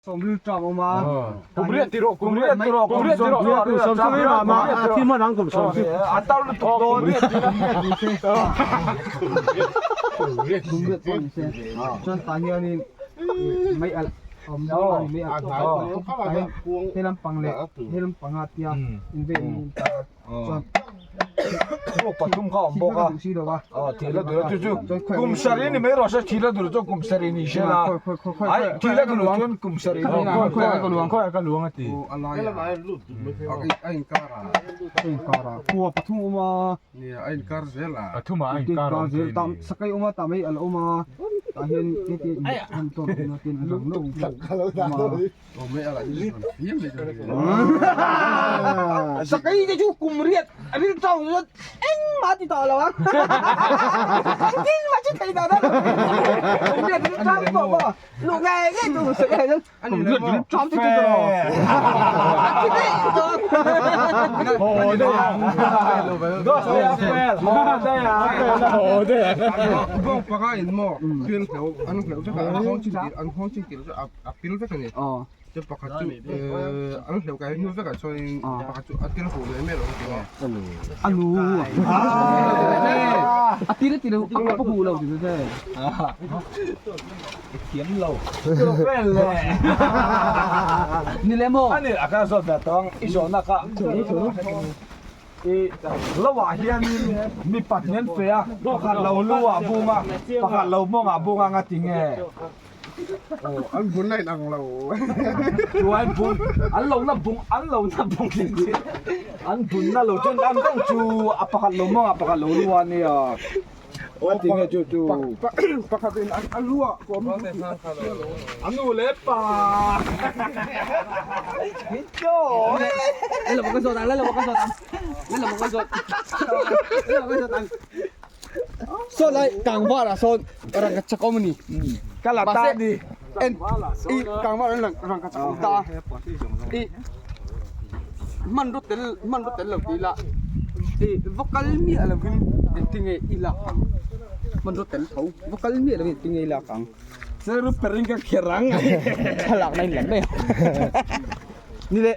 Sawmril ṭam awm a. Kum riat ti rawh, kum riat ti rawh, kum riat ti rawh. Kum sawm thum ma a thi hman ang kum sawm thum. A tar lutuk dawn. Kum riat pawh ni se. Chuan tah hianin mei alh awm dawn a ni mei alh tah hian he lampang leh he lampang a tia invein in tar a. Chuan Pathum kha awm bawk a. Thil a dur a chu chu kum sarih ni mai rawh se thil a dur chuan kum sarih ni se la. Ai thil a dur chuan kum sarih ni Khawiah ka luang a ti. A inkar a kua pathum awm a. Pathum ah a inkar awm thei a ni. Sakai awm a tah mai a la awm a tah hian heti han tawn awm a tin a lang lo awm a. Sakai te chu kum riat a ril tau chuan engmah a ti tawh lo ang. Engtin mah chu thei tawh dawn lo. Kum riat ril tau pawh pawh luh ngei ngei tur sakai chuan kum riat ril tau te chu tawh lo. A thi daih tawh. Haw daih ang. Haw daih ang. Haw daih ang. Bawng panga in maw thil hleuh an hleuh vek a an nghawng chin an nghawng chin tir chu a a pil vek a ni chuan pakhat chu an hleuh kai hnu vekah chuanin pakhat chu a til huh ve mai lo ka ti nge a nu a til ti lo a pa huh lo ti se thiam lo vel le ni le maw ani a ka zawt ve tawng i zawhna ka i lo ah hianin mi pahnih an fe a pakhat lo lu ah bung a pakhat lo mawng ah bung a nga ti nge An bun a inang lo. Chuan bun an lo na bung an lo na bung an bun na lo chuan an reng chu a pakhat lo mawng a pakhat lo lu a nia. A ti nge chu chu. Pakhat in a lu ah kawm A nu leh pa. Lên là một cái ruột lên là một cái ruột lên là một cái ruột lên là một cái ruột Saw lai kangvar ah sawn rangka chak awm a ni. Ka la ta ni. En i kangvar an rangka chak awm ta a. I hmanraw tel hmanraw tel lo tih ila i va kal miah lovin engtinge i lak ang hmanraw tel tho va kal miah lovin engtinge i lak ang. Seru pering ka kher ang. Thlalakna in lam mai ang. Ni le.